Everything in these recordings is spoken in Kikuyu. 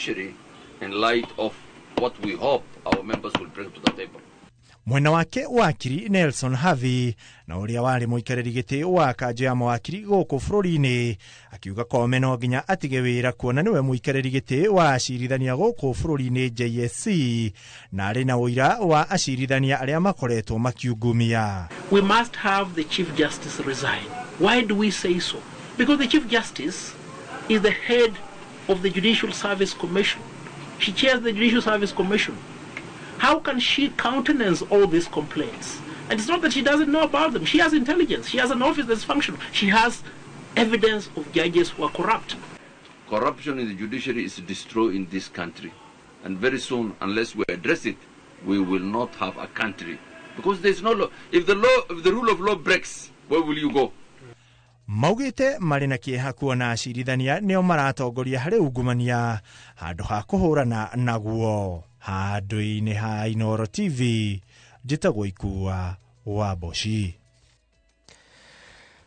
judiciary in light of what we hope our members will bring to the table. Mwena wake wakiri Nelson Havi na ũrĩa warĩ mũikarĩri gĩtĩ wa kanjũ ya mawakiri gũkũ bũrũri-inĩ akiuga Koome no nginya atige wĩra kuona nĩwe mũikarĩri gĩtĩ wa acirithania gũkũ bũrũri-inĩ JSC na arĩ na ũira wa acirithania arĩa makoretwo makiungumia. We must have the Chief Justice resign. Why do we say so? Because the Chief Justice is the head of the Judicial Service Commission. She chairs the Judicial Service Commission. How can she countenance all these complaints? And it's not that she doesn't know about them. She has intelligence. She has an office that's functional. She has evidence of judges who are corrupt. Corruption in the judiciary is destroying this country. And very soon, unless we address it, we will not have a country. Because there's no law. If the rule of law breaks, where will you go? Maugĩte marĩ na kĩeha kuona acirithania nĩo maratongoria harĩ ungumania handũ ha kũhũrana naguo. Handũ-inĩ ha Inooro TV, njĩtagwo Ikua wa Mboci.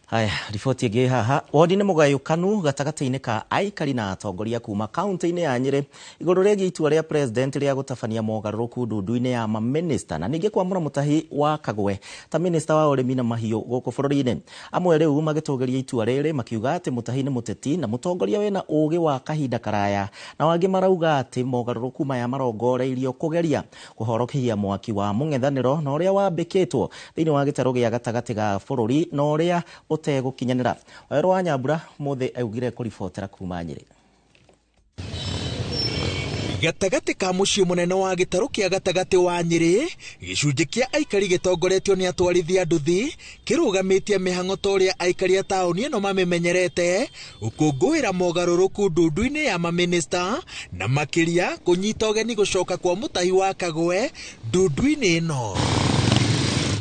Haya, riboti ĩngĩ haha. Wodi nĩ mũgayũkanu gatagatĩ-inĩ ka aikari na atongoria kuma kaunti-inĩ ya Nyĩrĩ igũrũ rĩgiĩ itua rĩa president rĩa gũtabania mogarũrũku ndundu-inĩ ya mamĩnĩsta na ningĩ kwamũra Mũtahi wa Kagwe ta mĩnĩsta wa ũrĩmi na mahiũ gũkũ bũrũri-inĩ. Amwe rĩu magĩtũgĩria itua rĩrĩ makiuga atĩ Mũtahi nĩ mũteti na mũtongoria wĩna ũgĩ wa kahinda karaya, na wangĩ marauga atĩ mogarũrũku maya marongoreirio kũgeria kũhorokia mwaki wa mũng'ethanĩro na ũrĩa wambĩkĩtwo thĩinĩ wa gĩtarũ gĩa gatagatĩ ga bũrũri na ũrĩa ũtegũkinyanĩra. Werũ wa Nyambura mũthĩ augire kũribotera kuma Nyĩrĩ. Gatagatĩ ka mũciĩ mũnene wa gĩtarũ kĩa gatagatĩ wa Nyĩrĩ, gĩcunjĩ kĩa aikari gĩtongoretio nĩ atwarithia nduthi kĩrũgamĩtie mĩhang'o ta ũrĩa aikari a taũni ĩno mamĩmenyerete gũkũngũĩra mogarũrũku ndundu-inĩ ya mamĩnĩsta na makĩria kũnyita ũgeni gũcoka kwa Mũtahi wa Kagwe ndundu-inĩ ĩno.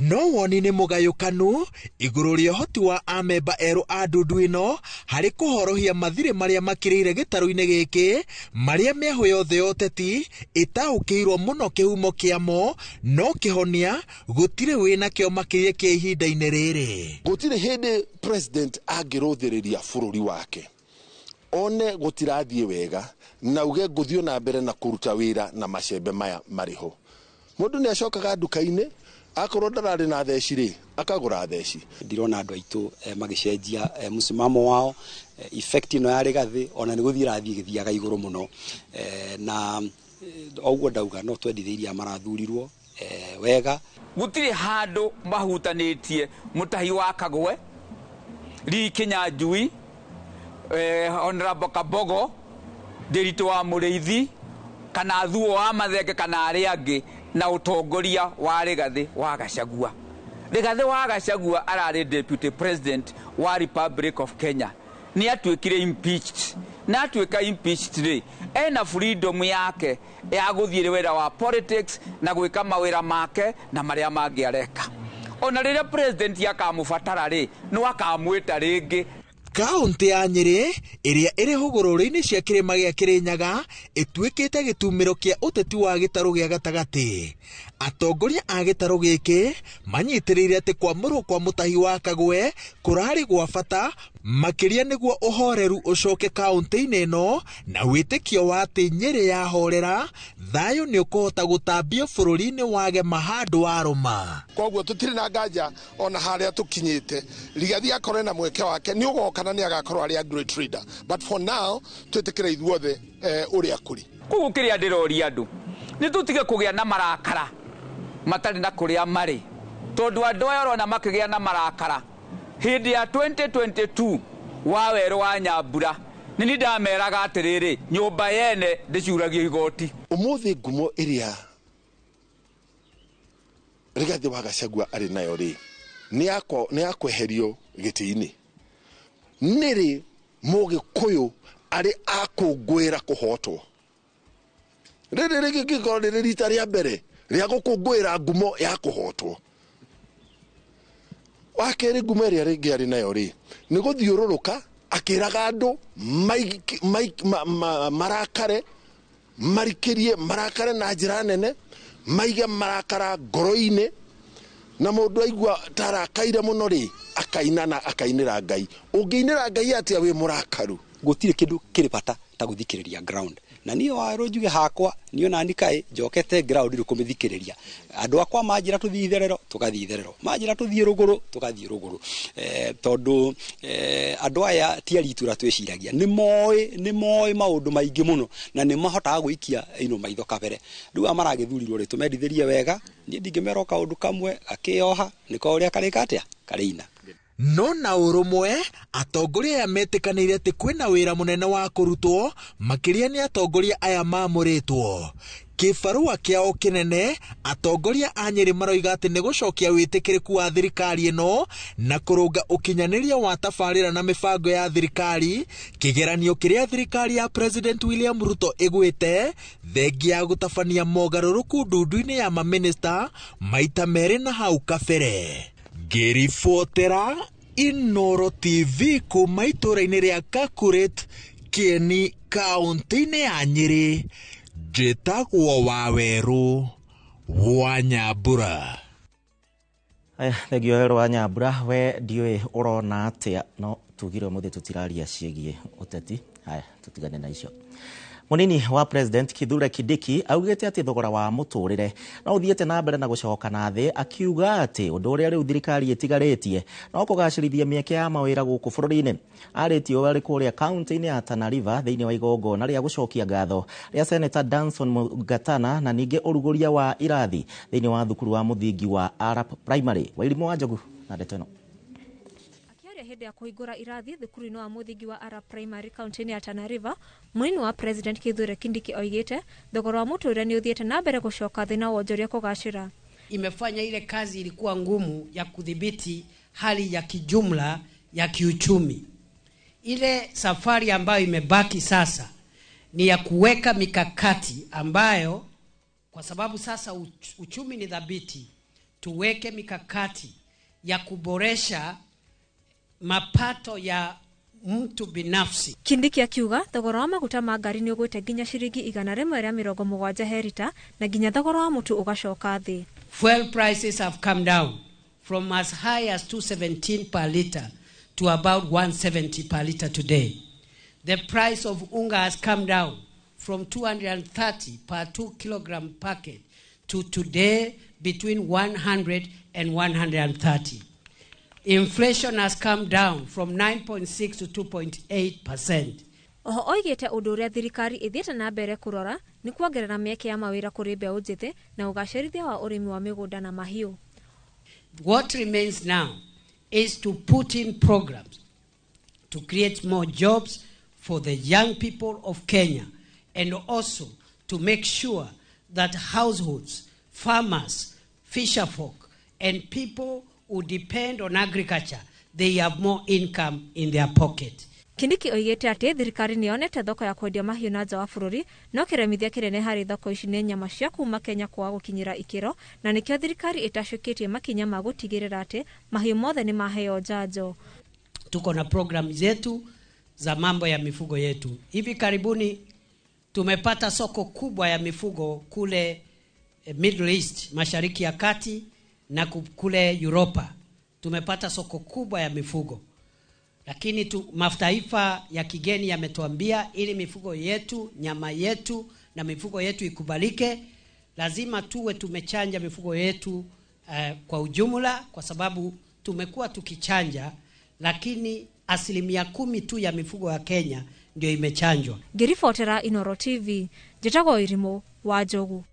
No woni nĩ mũgayũkanu igũrũ rĩa ũhoti wa amemba erũ a ndundu ĩno harĩ kũhorohia mathirĩ marĩa makĩrĩire gĩtarũ-inĩ gĩkĩ marĩa mĩahũ yothe ya ũteti ĩtaũkĩirwo mũno kĩhumo kĩamo no kĩhonia gũtirĩ wĩnakĩo makĩria kĩa ihinda-inĩ rĩrĩ. Gũtirĩ hĩndĩ president angĩrũthĩrĩria bũrũri wake one gũtirathiĩ wega na uge ngũthiĩ na mbere na kũruta wĩra na macembe maya marĩ ho. Mũndũ nĩ acokaga nduka-inĩ akorwo ndararĩ na theci rĩ akagũra theci. Ndirona andũ aitũ magĩcenjia mũsimamo wao. Effect ĩno ya Rigathĩ ona nĩ gũthiĩ ĩrathiĩ ĩgĩthiaga igũrũ mũno, na oguo ndauga no twendithĩirie marathurirwo wega. Gũtirĩ handũ mahutanĩtie Mũtahi wa Kagwe, Lee Kinyanjui, Honorable Kabogo, Ndiritu wa Mũrĩithi kana Thuo wa Mathenge kana arĩa angĩ na ũtongoria wa Rigathĩ wa Gachagua. Rigathĩ wa Gachagua ararĩ deputy president wa Republic of Kenya. Nĩ atuĩkire impeached. Na atuĩka impeached rĩ, ena freedom yake ya gũthiĩ wĩra wa politics na gwĩka mawĩra make na marĩa mangĩ areka. Ona rĩrĩa president akamũbatara rĩ, no akamwĩta rĩngĩ. Kaunti ya Nyĩrĩ ĩrĩa ĩrĩ hũgũrũrũ-inĩ cia kĩrĩma gĩa Kĩrĩnyaga ĩtuĩkĩte gĩtumĩro kĩa ũteti wa gĩtarũ gĩa gatagatĩ. Atongoria a gĩtarũ gĩkĩ manyitĩrĩire atĩ kwamũrwo kwa Mũtahi wa Kagwe kũrarĩ gwa bata makĩria nĩguo ũhoreru ũcoke kaunti-inĩ ĩno na wĩtĩkio wa atĩ Nyĩrĩ yahorera thayũ nĩ ũkũhota gũtambio bũrũri-inĩ wage mahandũ warũma. Koguo tũtirĩ na nganja ona harĩa tũkinyĩte. Rigathi akorwo na mweke wake nĩ ũgoka na nĩ agakorwo arĩ a great leader, but for now twĩtĩkĩre ithuothe ũrĩa kũrĩ. Koguo kĩrĩa ndĩroria andũ nĩ tũtige kũgĩa na marakara matarĩ na kũrĩa marĩ, tondũ andũ aya ũrona makĩgĩa na marakara hĩndĩ ya 2022 wa werũ wa Nyambura nĩ niĩ ndameraga atĩrĩrĩ, nyũmba yene ndĩcuragio igoti. Ũmũthĩ ngumo ĩrĩa Rigathi wa Gachagua arĩ nayo rĩ nĩ yakweherio gĩtĩ-inĩ. Nĩrĩ Mũgĩkũyũ arĩ akũngũĩra kũhotwo. Rĩrĩ rĩngĩkorwo rĩrĩ rita rĩa mbere rĩa gũkũngũĩra ngumo ya kũhotwo. Wa kerĩ ngumo ĩrĩa rĩngĩ arĩ nayo rĩ nĩ gũthiũrũrũka akĩraga andũ marakare, marikĩrie marakare na njĩra nene, maige marakara ngoro-inĩ, na mũndũ aigua tarakaire mũno rĩ akaina na akainĩra Ngai. Ũngĩinĩra Ngai atĩa wĩ mũrakaru? Gũtirĩ kĩndũ kĩrĩ bata ta gũthikĩrĩria ground Na niĩ Wawerũ njuge hakwa niĩ nani kaĩ njokete ground rĩu kũmĩthikĩrĩria. Andũ akwa manjĩra tũthiĩ itherero tũgathiĩ itherero, manjĩra tũthiĩ rũgũrũ tũgathiĩ rũgũrũ, tondũ andũ aya ti aritura twĩciragia, nĩ moĩ maũndũ maingĩ mũno na nĩ mahotaga gwĩikia ino maitho kabere. Rĩu aya maragĩthurirwo rĩ, tũmendithĩrie wega. Niĩ ndingĩmera o kaũndũ kamwe gakĩoha nĩko ũrĩa karĩka atĩa karĩina. No na ũrũmwe, atongoria aya metĩkanĩire atĩ kwĩna wĩra mũnene wa kũrutwo, makĩria nĩ atongoria aya mamũrĩtwo. Kĩbarũa kĩao kĩnene, atongoria a Nyĩrĩ maroiga atĩ nĩ gũcokia wĩtĩkĩrĩku wa thirikari ĩno na kũrũnga ũkinyanĩria wa tabarĩra na mĩbango ya thirikari, kĩgeranio kĩrĩa thirikari ya President William Ruto ĩgwĩte thengia ya gũtabania mogarũrũku ndundu-inĩ ya mamĩnĩsta maita merĩ na hau kabere. Ngĩribotera Inoro TV kuma itũũra-inĩ rĩa Kakuret, Kieni, kaũntĩ-inĩ ya Nyĩrĩ, njĩtagwo Wawerũ wa Nyambura. Aya, thengio Werũ wa Nyambura. We ndiũĩ ũrona atĩa, no tugire ũmũthĩ tũtiraria ciĩgiĩ ũteti. Haya, tũtigane na icio. Munini wa President Kithure Kindiki augĩte atĩ thogora wa mũtũrĩre no ũthiĩte na mbere na gũcoka na thĩ, akiuga atĩ ũndũ ũrĩa rĩu thirikari ĩtigarĩtie no kũgacĩrithia mĩeke ya mawĩra gũkũ bũrũri-inĩ. Arĩtie ũũ arĩ kũrĩa kaunti-inĩ ya Tana River thĩinĩ wa igongona rĩa gũcokia ngatho rĩa Senator Danson Mungatana na ningĩ ũrugũria wa irathi thĩinĩ wa thukuru wa mũthingi wa Arap Primary. Wairimũ wa Njogu na ndeto ĩno. Akĩaria hĩndĩ ya kũhingũra irathi thukuru-inĩ wa mũthingi wa Arap Primary kaunti-inĩ ya Tana River, mũnini wa President Kithure Kindiki oigĩte thogora wa mũtũrĩre nĩ ũthiĩte na mbere gũcoka thĩ na wonjoria kũgacĩra. Imefanya ile kazi ilikuwa ngumu ya kudhibiti hali ya kijumla ya kiuchumi. Ile safari ambayo imebaki sasa ni ya kuweka mikakati ambayo, kwa sababu sasa uchumi ni thabiti, tuweke mikakati ya kuboresha mapato ya mtu binafsi. Kindiki akiuga thogora wa maguta ma ngari nĩ ũgwĩte nginya ciringi 170 he rita na nginya thogora wa mũtu ũgacoka thĩ. Fuel prices have come down from as high as 217 per liter to about 170 per liter today. The price of unga has come down from 230 per 2 kilogram packet to today between 100 and 130. Inflation has come down from 9.6 to 2.8%. Oho oigĩte ũndũ ũrĩa thirikari ĩthiĩte na mbere kũrora nĩ kuongerera mĩeke ya mawĩra kũrĩ mbeũ njĩthĩ na ũgacĩrithia wa ũrĩmi wa mĩgũnda na mahiũ. What remains now is to put in programs to create more jobs for the young people of Kenya and also to make sure that households, farmers, fisherfolk, and people who depend on agriculture, they have more income in their pocket. Kindiki oigĩte atĩ thirikari nĩ yonete thoko ya kwendia mahiũ na nja wa bũrũri, no kĩremithia kĩnene harĩ thoko ici nĩ nyama cia kuma Kenya kwaga gũkinyĩra ikĩro, na nĩkĩo thirikari ĩtacũkĩtie makinya ma gũtigĩrĩra atĩ mahiũ mothe nĩ maheo njanjo. Tuko na programu zetu za mambo ya mifugo yetu. Hivi karibuni tumepata soko kubwa ya mifugo kule Middle East, Mashariki ya Kati na kule Europa. Tumepata soko kubwa ya mifugo. Lakini mataifa ya kigeni yametuambia ili mifugo yetu, nyama yetu na mifugo yetu ikubalike, lazima tuwe tumechanja mifugo yetu kwa ujumla, kwa sababu tumekuwa tukichanja lakini 10% tu ya mifugo ya Kenya ndio imechanjwa. Ngĩribotera Inoro TV, njĩtagwo Irimũ wa Njogu.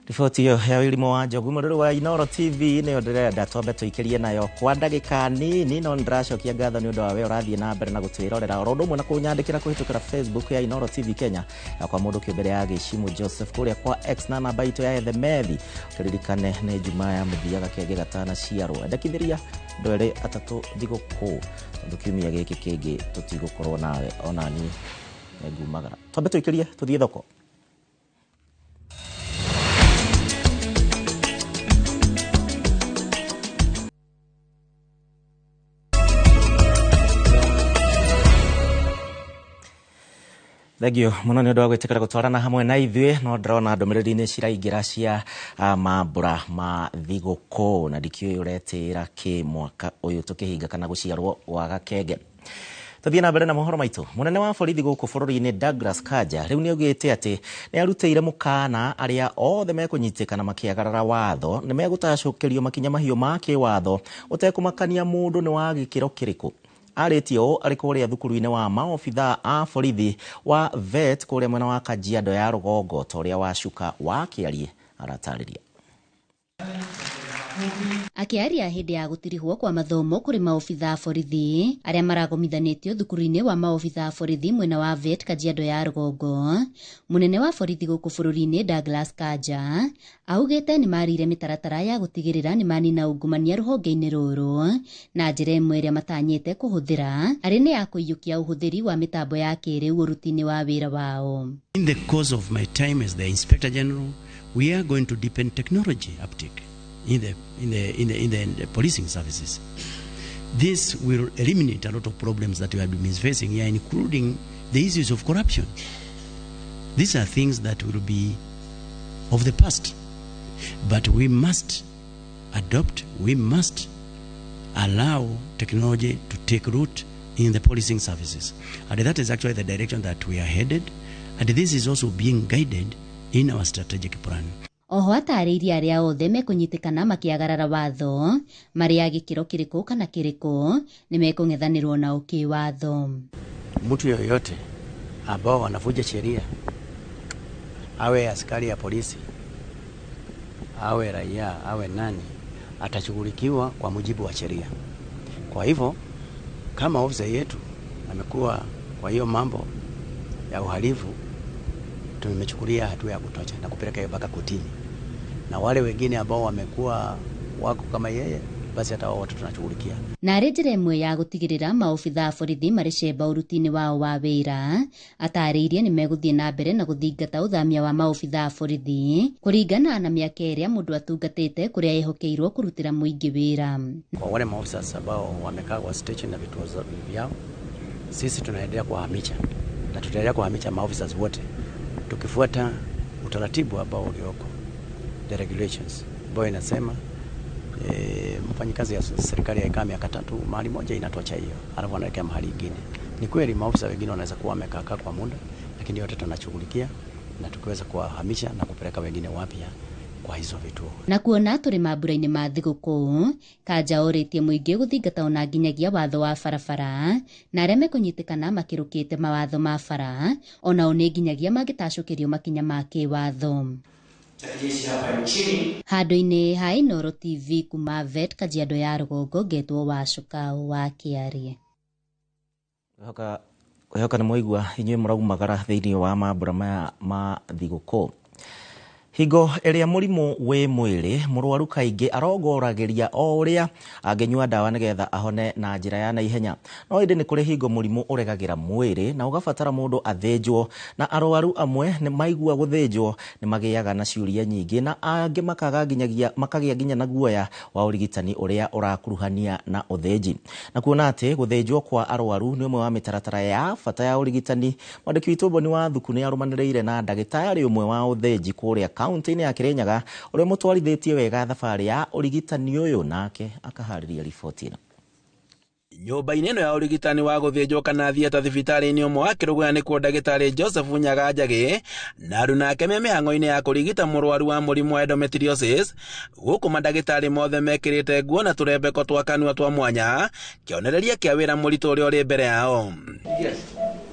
Riboti ĩyo ya Wĩrimũ wa Njogu mũrũrũ wa Inoro TV nĩyo ndĩrenda twambe tũikĩrie nayo kwa ndagĩka nini, no nĩndĩracokia ngatho nĩ ũndũ wa we ũrathiĩ na mbere na gũtwĩrorera oro ũndũ ũmwe na kũnyandĩkĩra kũhĩtũkĩra Facebook ya Inoro TV Kenya ya kwa mũndũ kĩũmbere ya Gĩcimu Joseph kũrĩa kwa X na namba itũ ya Ethemethi. Kĩririkane nĩ Jumaa ya mũthia gakenge gatanaciarwo, endekithĩria andũ erĩ atatũ thigũkũ, tondũ kiumia gĩkĩ kĩngĩ tũtigũkorwo nawe, ona niĩ nĩngumagara. Twambe tũikĩrie tũthiĩ thoko. Thengio mũno nĩ ũndũ wa gwĩtĩkĩra gũtwarana hamwe na ithuĩ, no ndĩrona ndũmĩrĩri nĩ ciraingĩra cia mambũra ma thigũkũ na ndikĩũĩ ũretĩĩra kĩ mwaka ũyũ tũkĩhinga kana gũciarwo gwa gakenge. Tuthiĩ na mbere na mohoro maitũ. Mũnene wa borithi gũkũ bũrũri-inĩ Douglas Kanja rĩu nĩ augĩte atĩ nĩ arutĩire mũkana arĩa othe mekũnyitĩkana makĩagarara watho nĩ megũtacũkĩrio makinya mahiũ ma kĩwatho ũtekũmakania mũndũ nĩ wa gĩkĩro kĩrĩkũ. Arĩtie ũũ arĩ kũrĩa thukuru-inĩ wa maobithaa a borithi wa VET kũrĩa mwena wa Kajiado ya rũgongo ta ũrĩa Wacuka wa Kĩarie aratarĩria. Akĩaria hĩndĩ ya gũtirihwo kwa mathomo kũrĩ maobithaa a borithi arĩa maragomithanĩtio thukuru-inĩ wa maobithaa a borithi mwena wa VET Kajiado ya rũgongo, mũnene wa borithi gũkũ bũrũri-inĩ Douglas Kanja augĩte nĩ marire mĩtaratara ya gũtigĩrĩra nĩ manina ungumania rũhonge-inĩ rũrũ na njĩra ĩmwe ĩrĩa matanyĩte kũhũthĩra arĩ nĩ ya kũiyũkia ũhũthĩri wa mĩtambo ya kĩrĩu ũruti-inĩ wa wĩra wao. In the course of my time as the Inspector General, we are going to deepen technology uptake in the policing services. This will eliminate a lot of problems that we have been facing here, including the issues of corruption. These are things that will be of the past. But we must adopt, we must allow technology to take root in the policing services. And that is actually the direction that we are headed. And this is also being guided in our strategic plan. Oho atarĩirie arĩa othe mekũnyitĩkana makĩagarara watho marĩ a gĩkĩro kĩrĩkũ kana kĩrĩkũ nĩ mekũng'ethanĩrwo nao kĩwatho. Mtu yoyote ambao wanavunja sheria, awe askari ya polisi, awe raia, awe nani, atashughulikiwa kwa mujibu wa sheria. Kwa hivyo kama ofisa yetu amekuwa kwa hiyo mambo ya uhalifu, tumechukulia hatua ya kutosha na kupeleka hiyo mpaka kotini, na wale wengine ambao wamekuwa wako kama yeye, basi hata wao watu tunashughulikia. Na arĩ njĩra ĩmwe ya gũtigĩrĩra maobithaa a borithi marĩ cemba ũruti-inĩ wao wa wĩra, atarĩirie nĩ megũthiĩ na mbere na gũthingata ũthamia wa maobithaa a borithi kũringana na mĩaka ĩrĩa mũndũ atungatĩte kũrĩa ehokeirwo kũrutĩra mũingĩ wĩra. Kwa wale maofisa ambao wamekaa kwa station na vituo vyao, sisi tunaendelea kuwahamisha na tutaendelea kuwahamisha maofisa wote tukifuata utaratibu ambao ulioko, the regulations ambayo inasema mfanyikazi ya serikali akikaa miaka 3 mahali moja inatosha hiyo, alafu anaelekea mahali ingine. Ni kweli maofisa wengine wanaweza kuwa wamekaa kwa muda, lakini yote tunashughulikia na tukiweza kuwahamisha na kupeleka wengine wapya kwa hizo vituo. Na kuona tũrĩ mambura-inĩ ma thigũkũ, Kanja orĩtie mũingĩ gũthingata ona nginyagia watho wa barabara na arĩa mekũnyitĩkana makĩrũkĩte mawatho ma bara onao nĩ nginyagia mangĩtacũkĩrio makinya ma kĩwatho. Handũ-inĩ ha Inooro TV kuma VET Kajiado ya rũgongo, ngetwo Wacuka wa Kĩarie. Ngwĩhoka nĩ mwaigua inyuĩ mũraumagara thĩinĩ wa mambura maya ma thigũkũ. Hingo ĩrĩa mũrimũ wĩ mwĩrĩ, mũrwaru kaingĩ arongoragĩria o ũrĩa angĩnyua ndawa nĩgetha ahone na njĩra ya naihenya. No ĩndĩ nĩ kũrĩ hingo mũrimũ ũregagĩra mwĩrĩ na ũgabatara mũndũ athĩnjwo, na arwaru amwe nĩ maigua gũthĩnjwo nĩ magĩaga na ciũria nyingĩ na angĩ makaga nginyagia makagĩa nginya na guoya wa ũrigitani ũrĩa ũrakuruhania na ũthĩnji. Na kuona atĩ gũthĩnjwo kwa arwaru nĩ ũmwe wa mĩtaratara ya bata ya ũrigitani, mwandĩki witũ Boni wa Thuku nĩ arũmanĩrĩire na ndagĩtarĩ ũmwe wa ũthĩnji kũrĩa kaunti-inĩ ya Kirinyaga ũrĩa mũtwarithĩtie wega thabarĩ ya ũrigitani ũyũ, nake akaharĩria riboti ĩno. Nyũmba-inĩ ĩno ya ũrigitani wa gũthĩnjwo kana theatre thibitarĩ-inĩ ũmwe wa Kĩrũgũya nĩkuo ndagĩtarĩ Joseph Nyaga Njagĩ na aruna ake me mĩhang'o-inĩ ya kũrigita mũrwaru wa mũrimũ wa endometriosis. Gũkũ mandagĩtarĩ mothe mekĩrĩte nguo na tũrembeko twa kanua twa mwanya, kĩonereria kĩa wĩra mũritũ ũrĩa ũrĩ mbere yao. Yes.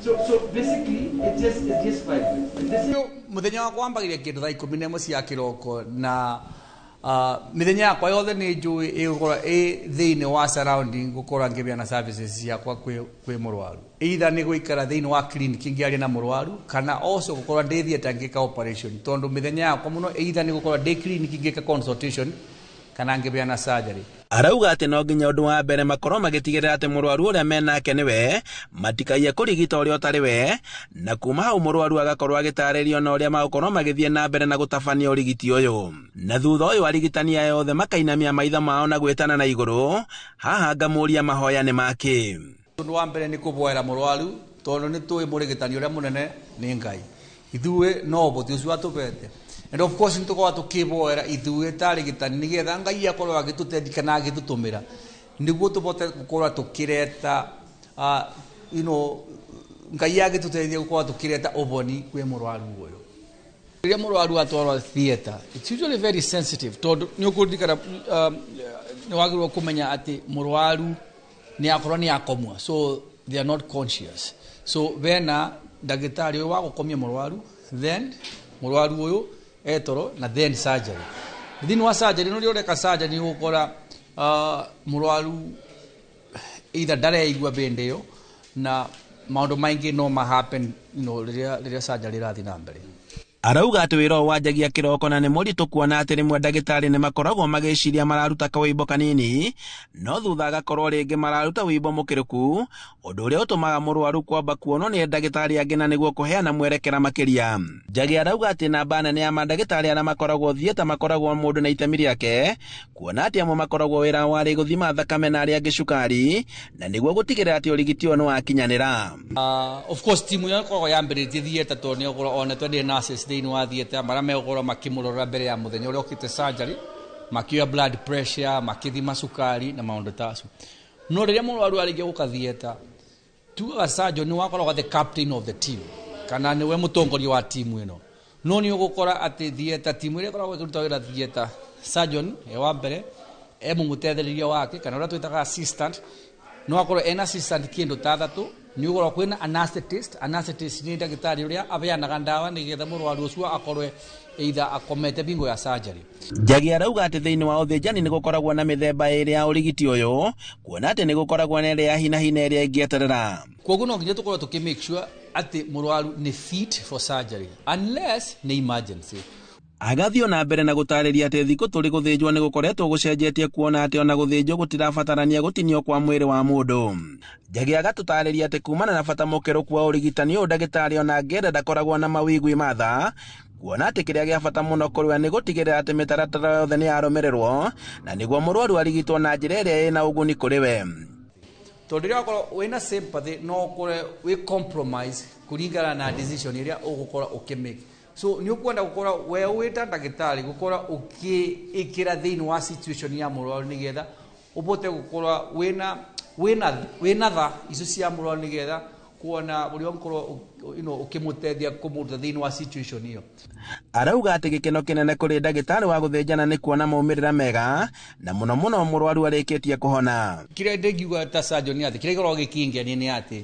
So basically, it just vibrates. And this is Muthenya wakwa wambagĩria kĩndũ thaa 11 cia kĩroko na mĩthenya yakwa yothe nĩ njũĩ ĩgũkorwo ĩ thĩinĩ wa surrounding gũkorwo ngĩbeana services ciakwa kwĩ mũrwaru, either nĩ gũikara thĩinĩ wa clinic ngĩaria na mũrwaru kana also gũkorwo ndĩ theatre ngĩka operation, tondũ mĩthenya yakwa mũno either nĩ gũkorwo ndĩ clinic ngĩka consultation kana ngĩbeana surgery. Arauga atĩ no nginya ũndũ wa mbere makorwo magĩtigĩrĩra atĩ mũrwaru ũrĩa menake nĩwe, matikaiye kũrigita ũrĩa ũtarĩ we, na kuma hau mũrwaru agakorwo agĩtarĩrio na ũrĩa magũkorwo magĩthiĩ na mbere na gũtabania ũrigiti ũyũ. Na thutha ũyũ arigitani aya othe makainamia maitho mao na gwĩtana na igũrũ. Haha ngamũria mahoya nĩ makĩ? Ũndũ wa mbere nĩ kũvoera mũrwaru, tondũ nĩ tũĩ mũrigitani ũrĩa mũnene nĩ Ngai, ithuĩ no ũboti ũcio atũbete, and of course nĩ tũkoragwo tũkĩvoera ithuĩ ta arigitani nĩgetha Ngai akorwo agĩtũteithia kana agĩtũtũmĩra nĩguo tũbote gũkorwo tũkĩreta you know, Ngai agĩtũteithia gũkorwo tũkĩreta ũboni kwĩ mũrwaru ũyũ. Rĩrĩa mũrwaru atwarwo theatre, it's usually very sensitive tondũ nĩ ũkũririkana, nĩ wagĩrĩirwo kũmenya atĩ mũrwaru nĩ akorwo nĩ akomwa, so they are not conscious. So bena ndagĩtarĩ ũyũ wa gũkomia mũrwaru, then mũrwaru ũyũ etoro na then surgery. Thĩinĩ wa surgery, nĩ ũrĩa ũreka surgery nĩ ũgũkora mũrwaru either ndareigua bĩndĩ ĩyo na maũndũ maingĩ no ma happen, you know, rĩrĩa surgery ĩrathiĩ na mbere. Arauga atĩ wĩra ũyũ wanjagia kĩroko na nĩ mũritũ kuona atĩ rĩmwe ndagĩtarĩ nĩ makoragwo magĩciria mararuta kawĩimbo kanini, no thutha agakorwo rĩngĩ mararuta wĩimbo mũkĩrũku, ũndũ ũrĩa ũtũmaga mũrwaru kwamba kuonwo nĩ ndagĩtarĩ angĩ na nĩguo kũheana mwerekera makĩria. Njagi arauga atĩ namba nene ya mandagĩtarĩ arĩa makoragwo theatre makoragwo mũndũ na itemi rĩake, kuona atĩ amwe makoragwo wĩra warĩ gũthima thakame na arĩa angĩ cukari, na nĩguo gũtigĩrĩra atĩ ũrigiti ũyũ nĩ wakinyanĩra. Of course timu ĩyo ĩkoragwo yambĩrĩtie theatre tondũ nĩ ũkorwo one twendire nurses thĩinĩ wa theatre marĩa megũkorwo makĩmũrora mbere ya mũthenya ũrĩa ũkĩte surgery, makĩoya blood pressure, makĩthima cukari na maũndũ ta acio. No rĩrĩa mũrwaru arĩkia gũka theatre, tugaga surgeon nĩ wakoragwo the captain of the team kana nĩwe mũtongoria wa timu ĩno. No nĩ ũgũkora atĩ theatre timu ĩrĩa ĩkoragwo ĩkĩruta wĩra theatre, surgeon e wa mbere, e mũmũteithĩrĩria wake kana ũrĩa twĩtaga assistant, no akorwo ena assistant kĩndũ ta athatũ. Nĩ ũgũkorwo kwĩna anesthetist. Anesthetist nĩ ndagĩtarĩ ũrĩa abeanaga ndawa nĩgetha mũrwaru ũcio akorwe either akomete bingo ya surgery. Njagi arauga atĩ thĩinĩ wa ũthĩnjani nĩ gũkoragwo na mĩthemba ĩrĩ ya ũrigiti ũyũ, kuona atĩ nĩ gũkoragwo na ĩrĩa ya hi na hi na ĩrĩa ĩngĩeterera. Koguo no nginya tũkorwo tũkĩ make sure atĩ mũrwaru nĩ fit for surgery unless nĩ emergency. Agathiĩ na mbere na gũtarĩria atĩ thikũ tũrĩ gũthĩnjwo nĩ gũkoretwo gũcenjetie kuona atĩ ona gũthĩnjwo gũtirabatarania gũtinio kwa mwĩrĩ wa mũndũ. Njagi agatũtarĩria atĩ kumana na bata mũkĩrũku wa ũrigitani ũyũ ndagĩtarĩ ona angĩenda ndakoragwo na mawĩgwi ma tha, kuona atĩ kĩrĩa gĩa bata mũno kũrĩ we nĩ gũtigĩrĩra atĩ mĩtaratara yothe nĩ yarũmĩrĩrwo na nĩguo mũrwaru arigitwo na njĩra ĩrĩa ĩna ũguni kũrĩ we. Tondũ rĩrĩa wakorwo wĩna sympathy no ũkorwe wĩ compromise kũringana na decision ĩrĩa ũgũkorwo ũkĩmake. So nĩ ũkwenda gũkorwo we wĩ ta ndagĩtarĩ gũkorwo ũkĩĩkĩra thĩinĩ wa situation ya mũrwaru nĩgetha ũbote gũkorwo wĩna tha icio cia mũrwaru nĩgetha kuona ũrĩa ũngĩkorwo, you know, ũkĩmũteithia kũmũruta thĩinĩ wa situation ĩyo. Arauga atĩ gĩkeno kĩnene kũrĩ ndagĩtarĩ wa gũthĩnjana nĩ kuona maumĩrĩra mega na mũno mũno mũrwaru arĩkĩtie kũhona. Kĩrĩa ndingiuga ta surgeon nĩ atĩ kĩrĩa gĩkoragwo gĩkĩngenia nĩ atĩ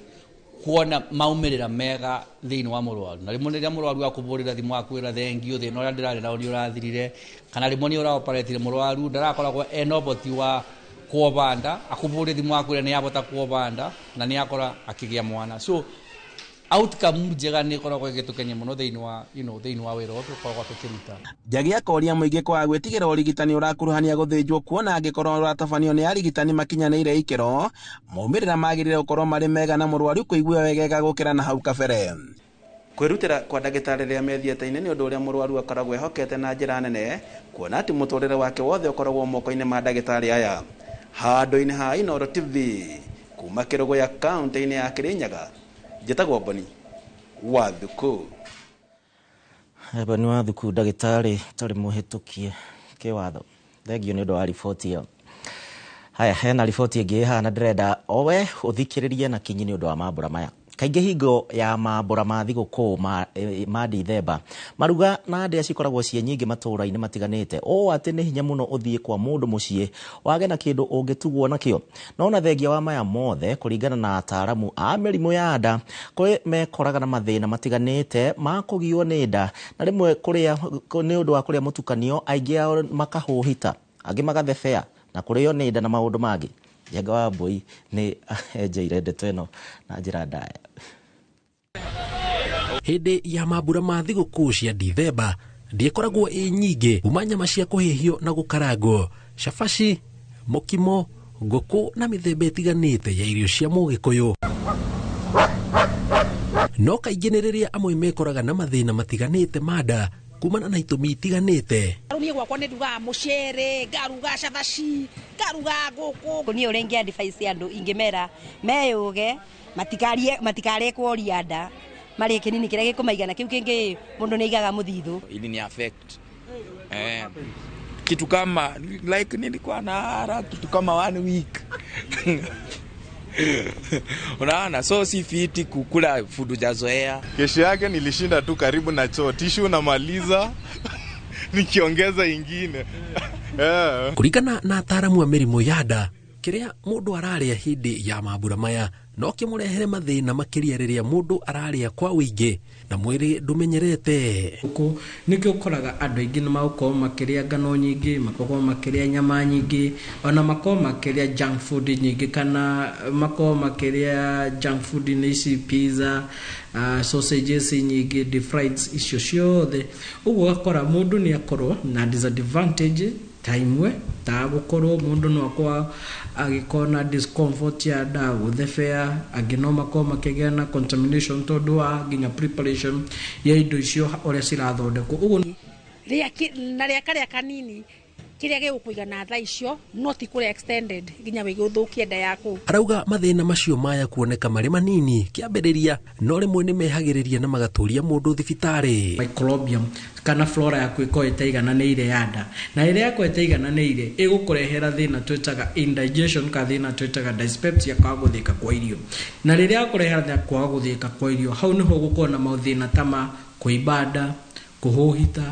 kuona maumĩrĩra mega thĩinĩ wa mũrwaru, na rĩmwe rĩrĩa mũrwaru akũbũrĩra thimũ akwĩra thengio thĩna ũrĩa ndĩrarĩ nao nĩ ũrathirire, kana rĩmwe nĩ ũraoparetire mũrwaru ndarakoragwo ena ũhoti wa kuobanda, akũbũrĩre thimũ akwĩra nĩ abota kuobanda na nĩ akora akĩgĩa mwana. So outcome njega nĩ ĩkoragwo ĩgĩtũkenia mũno thĩinĩ wa, you know, thĩinĩ wa wĩra ũyũ tũkoragwo tũkĩruta. Njagi akoria mũingĩ kwaga gwĩtigĩra ũrigitani ũrakuruhania gũthĩnjwo, kuona angĩkorwo ũratabanio nĩ arigitani makinyanĩire ikĩro, maumĩrĩra magĩrĩire gũkorwo marĩ mega na mũrwaru kũigua wegega gũkĩra na hau kabere. Kwĩrutĩra kwa ndagĩtarĩ rĩrĩa me theatre-inĩ nĩ ũndũ ũrĩa mũrwaru akoragwo ehokete na njĩra nene, kuona atĩ mũtũrĩre wake wothe ũkoragwo moko-inĩ ma ndagĩtarĩ aya. Handũ-inĩ ha Inooro TV kuma Kĩrũgũya kaũntĩ-inĩ ya Kĩrĩnyaga, njĩtagwo Boni wa Thuku. Boni wa Thuku, ndagĩtarĩ ũtarĩ mũhĩtũkie kĩwatho. Thengio nĩ ũndũ wa riboti ĩyo. Haya, hena riboti ĩngĩ ĩhana ndĩrenda owe ũthikĩrĩrie na kinyi nĩ ũndũ wa mambũra maya. Kaingĩ hingo ya mambũra ma thigũkũ ma Dithemba, maruga na ndĩa cikoragwo ciĩ nyingĩ matũũra-inĩ matiganĩte, ũũ atĩ nĩ hinya mũno ũthiĩ kwa mũndũ mũciĩ wage na kĩndũ ũngĩtugwo nakĩo. No na thengia wa maya mothe, kũringana na ataaramu a mĩrimũ ya nda, kũrĩ mekoraga na mathĩna matiganĩte ma kũgio nĩ nda, na rĩmwe kũrĩa nĩ ũndũ wa kũrĩa mũtukanio, aingĩ ao makahũhita, angĩ magathebea na kũrĩo nĩ nda na maũndũ mangĩ. Njenga wa Mbui nĩ enjeire ndeto ĩno na njĩra ndaya. Hĩndĩ ya mambura ma thigũkũ cia Dithemba ndĩkoragwo ĩ nyingĩ, kuma nyama cia kũhĩhio na gũkarangwo, cabaci, mũkimo, ngũkũ na mĩthemba ĩtiganĩte ya irio cia mũgĩkũyũ. No kaingĩ nĩ rĩrĩa amwe mekoraga na mathĩna matiganĩte ma nda kumana na itũmi itiganĩte. Niĩ gwakwa nĩ ndugaga mũcere, ngaruga cabaci, ngaruga ngũkũ. Niĩ ũrĩa ingĩ advice andũ ingĩmera meyũge, matikarĩe kuoria nda, marĩe kĩnini kĩrĩa gĩkũmaigana, kĩu kĩngĩ mũndũ nĩ aigaga mũthithũ. Ili ni affect kitu kama like nilikuwa na hara kitu kama 1 week. Unaona, so si fiti kukula food hujazoea. Kesho yake nilishinda tu karibu na choo, tishu namaliza nikiongeza ingine. Yeah. Kũringana na ataaramu a mĩrimũ ya nda, kĩrĩa mũndũ ararĩa hĩndĩ ya mambura maya no kĩmũrehere mathĩna makĩria rĩrĩa mũndũ ararĩa kwa ũingĩ na mwĩrĩ ndũmenyerete. Gũkũ nĩkĩo ũkoraga andũ aingĩ nĩ magũkorwo makĩrĩa ngano nyingĩ, makorwo makĩrĩa nyama nyingĩ, ona makorwo makĩrĩa junk food nyingĩ, kana makorwo makĩrĩa junk food nĩ ici pizza, sausages nyingĩ, deep fried, icio ciothe. Ũguo ũgakora mũndũ nĩ akorwo na disadvantage ta imwe ta gũkorwo mũndũ no akorwo agĩkorwo na discomfort ya nda, gũthebea, angĩ no makorwo makĩgĩa na contamination tondũ wa nginya preparation ya indo icio ũrĩa cirathondekwo. Ũguo na rĩa karĩa kanini kĩrĩa gĩgũkũigana thaa icio no ti kũrĩa extended nginya wĩgũthũkie nda yaku. Arauga mathĩna macio maya kuoneka marĩ manini kĩambĩrĩria no rĩmwe nĩ mehagĩrĩria na magatũria mũndũ thibitarĩ. Microbiome kana flora yaku ĩkorwo ĩtaigananĩire ya nda, na ĩrĩa yakorwo ĩtaigananĩire ĩgũkũrehera thĩna twĩtaga indigestion kana thĩna twĩtaga dyspepsia, kwaga gũthĩka kwa irio. Na rĩrĩa yakũrehera thĩna kwaga gũthĩka kwa irio, hau nĩho ũgũkorwo na mathĩna ta ma kũimba nda, kũhũhita,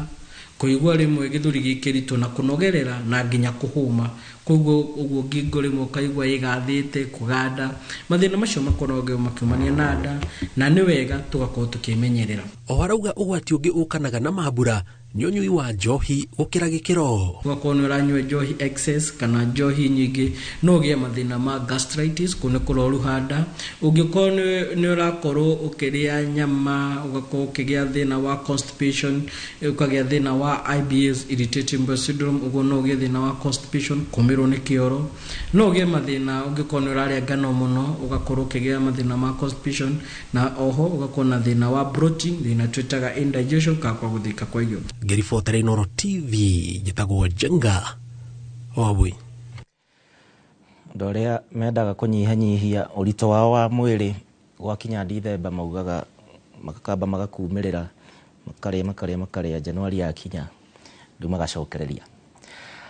kũigua rĩmwe gĩthũri gĩkĩritũ na kũnogerera na nginya kũhũma. Koguo ũguo ngingo rĩmwe ũkaigua ĩgathĩte, kũganda, mathĩna macio makoragwo makiumania na nda, na nĩ wega tũgakorwo tũkĩmenyerera. O arauga ũgwati ũngĩ ũkanaga na mambura nĩ ũnyui wa njohi gũkĩra gĩkĩro. Ũgakorwo nĩ ũranyua njohi excess kana njohi nyingĩ, no ũgĩe mathĩna ma gastritis, kũu nĩ kũroruha nda. Ũngĩkorwo nĩ ũrakorwo ũkĩrĩa nyama, ũgakorwo ũkĩgĩa thĩna wa constipation, ũkagĩa thĩna wa IBS, irritating bowel syndrome, ũguo no ũgĩe thĩna wa constipation, kũmĩrwo nĩ kĩoro. No ũgĩe mathĩna ũngĩkorwo nĩ ũrarĩa ngano mũno, ũgakorwo ũkĩgĩa mathĩna ma constipation, na oho ũgakorwo na thĩna wa bloating, thĩna twĩtaga indigestion kana kwaga gũthĩka kwa irio. Ngĩribotera Inooro TV, njĩtagwo Njenga Wambui. Andũ arĩa mendaga kũnyihanyihia ũritũ wao wa mwĩrĩ gwakinya Dithemba maugaga makakamba magakumĩrĩra, makarĩa makarĩa makarĩa, Januari yakinya rĩu magacokereria.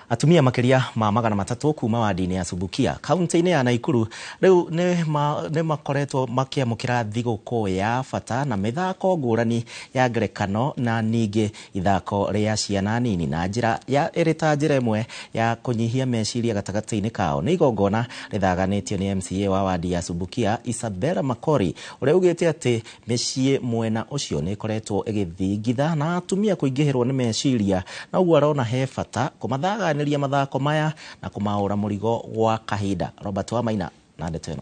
Atumia makĩria ma 300 kuma wadi-inĩ ya Subukia kaunti-inĩ ya Naikuru rĩu nĩ makoretwo makĩamũkĩra thigũkũ ya bata na mĩthako ngũrani ya ngerekano na ningĩ ithako rĩa ciana nini na njĩra ya ĩrĩ ta njĩra ĩmwe ya kũnyihia meciria gatagatĩ-inĩ kao. Nĩ igongona rĩthaganĩtio nĩ MCA wa wadi ya Subukia Isabella Makori ũrĩa ugĩte atĩ mĩciĩ mwena ũcio nĩ ĩkoretwo ĩgĩthingitha na atumia kũingĩhĩrwo nĩ meciria, na ũguo arona he bata kũmathaga mathako maya na kumaura murigo gwa kahinda. Robert Wamaina na ndeto ĩno.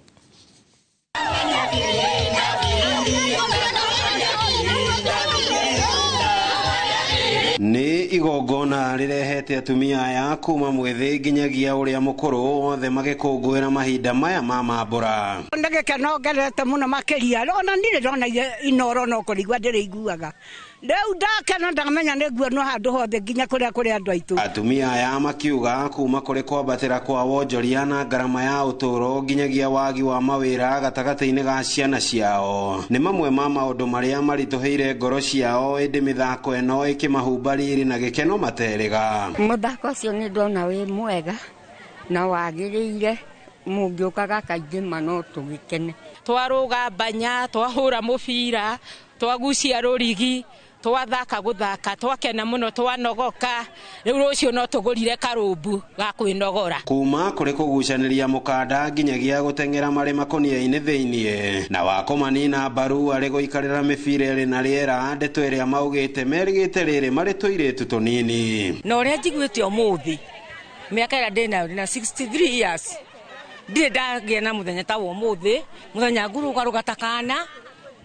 Nĩ igongona rĩrehete atumia aya kuma mwĩthĩ nginyagia ũrĩa mũkũrũ othe magĩkũngũĩra mahinda maya ma mambũra. Nĩ gĩkeno ngenete mũno makĩria, ona ndirĩ ndona Inooro no kũrigua ndĩrĩiguaga. Rĩu ndakena ndamenya nĩ nguonwo handũ hothe nginya kũrĩa kũrĩ andũ aitũ. Atumia aya makiuga kuma kũrĩ kwambatĩra kwa wonjoria na ngarama ya ũtũũro nginyagia wagi wa mawĩra gatagatĩ-inĩ ga ciana ciao nĩ mamwe ma maũndũ marĩa maritũhĩire ngoro ciao, ĩndĩ mĩthako ĩno ĩkĩmahumba riri na gĩkeno materĩga. Mũthako ũcio nĩ ndona wĩ mwega na wagĩrĩire, mũngĩũkaga kaingĩ ma no tũgĩkene. Twarũga mbanya, twahũra mũbira, twagucia rũrigi, twathaka guthaka, twakena muno, twanogoka, riu rucio no tugurire karumbu ga kwinogora. Kuma kuri kugucaniria mukanda nginyagia guteng'era mari makonia-inĩ thĩiniĩ na wakomanina mbaru arĩ gũikarĩra mĩbira ĩrĩ na rĩera, ndeto ĩrĩa maugĩte merĩgĩte rĩrĩ marĩ tũirĩtu tũnini. Na ũrĩa njiguĩte ũmũthĩ mĩaka ĩrĩa ndĩnayo ndĩna 63 years, ndirĩ ndagĩa na mũthenya ta wa ũmũthĩ, mũthenya ngũrũgarũga ta kana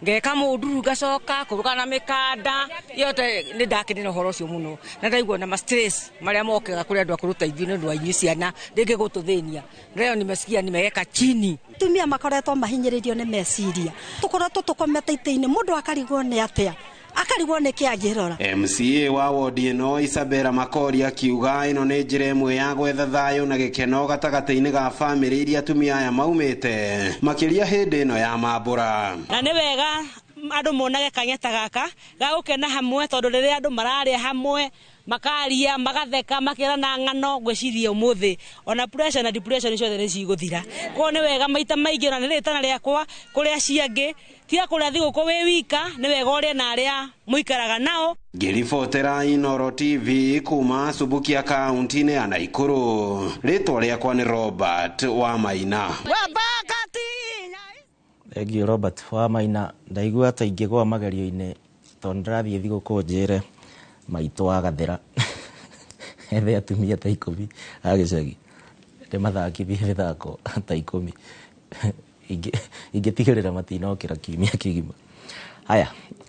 ngeka mũnduru ngacoka kũrũga na mĩkanda yote. Nĩ ndakenera ũhoro ũcio mũno na ndaigua na ma stress marĩa mokaga kũrĩ andũ akũrũ ta ithuĩ nĩ ũndũ wa inyuĩ ciana rĩngĩ gũtũthĩnia. Leo nimesikia nimeweka chini. Atumia makoretwo mahinyĩrĩirio nĩ meciria, tũkoretwo tũkomete itĩ-inĩ, mũndũ akarigwo nĩ atĩa, akarigwo nĩ kĩ angĩrora. MCA wa wodi ĩno Isabella Makori akiuga ĩno nĩ njĩra ĩmwe ya gwetha thayũ na gĩkeno gatagatĩ-inĩ ga bamĩrĩ iria atumia aya maumĩte makĩria hĩndĩ ĩno ya mambũra. Na nĩ wega andũ monage kanya ta gaka ga gũkena hamwe, tondũ rĩrĩa andũ mararĩa hamwe Makaria magatheka makirana ng'ano ngwĩciria ũmũthĩ ona pressure na depression ciothe nĩ cigũthira. Koguo nĩ wega maita maingĩ ona nĩ rĩtana rĩakwa kũrĩ acio angĩ, tiga kũrĩa thigũkũ wĩ wika, nĩ wega ũrĩe na arĩa mũikaraga nao. Ngĩribotera Inooro TV kuma Subukia kaunti-inĩ ya Naikuru, rĩtwa rĩakwa nĩ Robert Wamaina. Thengiũ Robert Wamaina. Ndaigua ta ingĩgũa magerio-inĩ tondũ ndĩrathiĩ thigũkũ njĩre maitũ wa Gathĩra ethe atumia ta 10 a gĩcagi ndĩmathakithie mĩthako ta 10 ingĩtigĩrĩra matinokĩra kiumia kĩgima. Haya,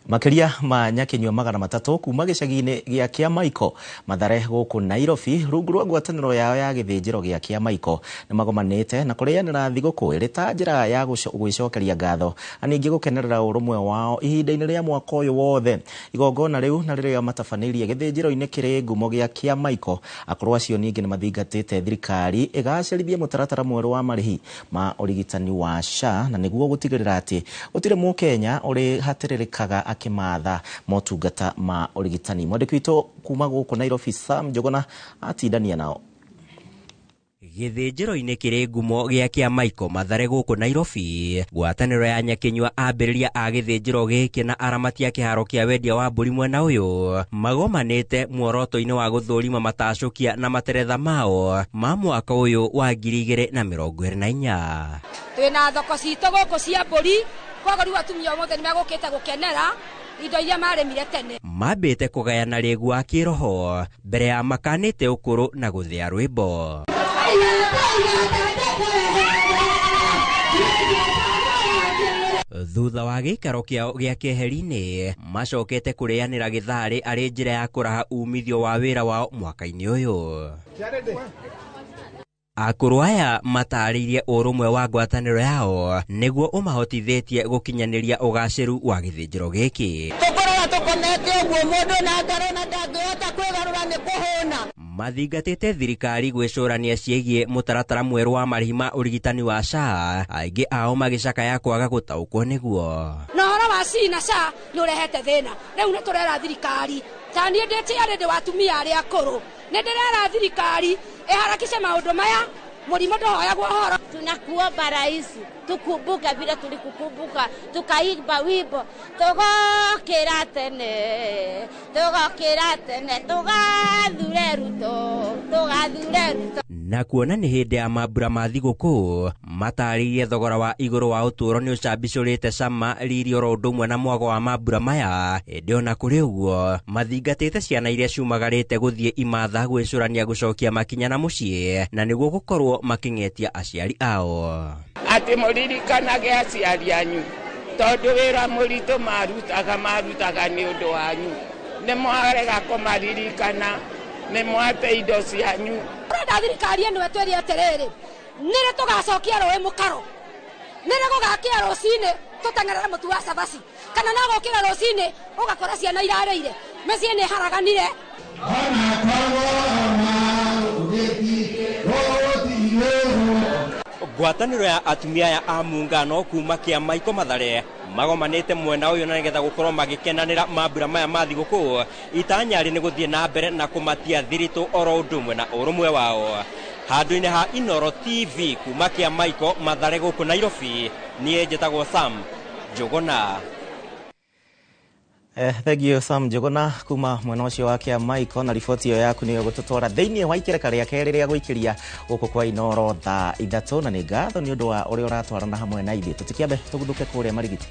makĩria ma nyakinyua 300 kuma gĩcagi-inĩ gĩa Kĩamaiko Mathare gũkũ Nairobi rungu rwa ngwatanĩro yao ya gĩthĩnjĩro gĩa Kĩamaiko nĩ magomanĩte na kũrĩanĩra thigũkũ ĩrĩ ta njĩra ya gwĩcokeria ngatho na ningĩ gũkenerera ũrũmwe wao ihinda-inĩ rĩa mwaka ũyũ wothe. Igongona rĩu na rĩrĩa matabanĩirie gĩthĩnjĩro-inĩ kĩrĩ ngumo gĩa Kĩamaiko, akũrũ acio ningĩ nĩ mathingatĩte thirikari ĩgacĩrithie mũtaratara mwerũ wa marĩhi ma ũrigitani wa SHA na nĩguo gũtigĩrĩra atĩ gũtirĩ mũkenya ũrĩ hatĩrĩrĩkaga akĩmatha motungata ma ũrigitani. Mwandĩki witũ kuma gũkũ Nairobi Sam Njuguna atindania nao. Gĩthĩnjĩro-inĩ kĩrĩ ngumo gĩa Kĩamaiko Mathare gũkũ Nairobi, ngwatanĩro ya nyakinyua ambĩrĩria a gĩthĩnjĩro gĩkĩ na aramati a kĩharo kĩa wendia wa mbũri mwena ũyũ magomanĩte muoroto-inĩ wa gũthũrima matacũkia na materetha mao ma mwaka ũyũ wa 2024. Twĩna thoko citũ gũkũ cia mbũri, koguo rĩu atumia othe nĩ megũkĩte gũkenera indo iria marĩmire tene. Mambĩte kũgayana rĩgu wa kĩroho mbere ya makanĩte ũkũrũ na gũthĩa rwĩmbo. Thutha wa gĩikaro kĩao gĩa keheri-inĩ macokete kũrĩanĩra gĩtharĩ arĩ njĩra ya kũraha umithio wa wĩra wao mwaka-inĩ ũyũ. Akũrũ aya matarĩirie ũrũmwe wa ngwatanĩro yao nĩguo ũmahotithĩtie gũkinyanĩria ũgacĩru wa gĩthĩnjĩro gĩkĩ. Tũkoragwo tũkomete ũguo mũndũ na ngaro na ndangĩhota kwĩgarũra nĩ kũhũna. Mathingatĩte thirikari gwĩcũrania ciĩgiĩ mũtaratara mwerũ wa marĩhi ma ũrigitani wa SHA, aingĩ ao magĩcakaya kwaga gũtaũkwo nĩguo. Na ũhoro wa C na SHA nĩ ũrehete thĩna. Rĩu nĩ tũrera thirikari ta niĩ ndĩ tiarĩ ndĩ wa atumia arĩa akũrũ, nĩ ndĩrera thirikari ĩharakishe maũndũ maya, mũrimũ ndũhoyagwo ũhoro. Tunakuomba rais, tukumbuke vile tulikukumbuka, tukaimba wimbo tũgokĩra tene, tũgokĩra tene, tũgathure Ruto, tũgathure Ruto. Na kuona nĩ hĩndĩ ya mambura ma thigũkũ matarĩirie thogora wa igũrũ wa ũtũũro nĩ ũcambicũrĩte cama riri oro ũndũ ũmwe na mwago wa mambura maya. Ĩndĩ ona kũrĩ ũguo mathingatĩte ciana iria ciumagarĩte gũthiĩ imatha gwĩcũrania gũcokia makinya na mũciĩ na nĩguo gũkorwo makĩng'etia aciari ao. Atĩ mũririkanage aciari anyu tondũ wĩra mũritũ marutaga nĩ ũndũ wanyu, nĩ mwarega kũmaririkana, nĩ mwate indo cianyu. Tũrenda thirikari ĩno ĩtwĩre atĩrĩrĩ, nĩrĩ tũgacokia rũĩ mũkaro, nĩrĩ gũgakĩa rũcinĩ tũteng'erere mũtu wa cabaci, kana no gũkĩra rũcinĩ ũgakora ciana irarĩire mĩciĩ nĩ ĩharaganire. Ngwatanĩro ya atumia aya a muungano kuma Kĩamaiko Mathare magomanĩte mwena ũyũ na nĩgetha gũkorwo magĩkenanĩra mambura maya ma thigũkũ. Itanya rĩ nĩ gũthiĩ na mbere na kũmatia thiritũ oro ũndũ ũmwe na ũrũmwe wao. Handũ-inĩ ha Inooro TV kuma Kĩamaiko Mathare gũkũ Nairobi, niĩ njĩtagwo Sam Njuguna. Thank you Sam Njuguna kuma mwena ũcio wa Kĩamaiko na riboti ĩyo yaku nĩyo gũtũtwara thĩinĩ wa ikereka rĩa kerĩ rĩa gũikĩria gũkũ kwa Inooro thaa 3 na nĩ ngatho nĩ ũndũ wa ũrĩa ũratwarana hamwe na ithuĩ. Tũtikĩambe tũguthũke kũrĩa Marigiti.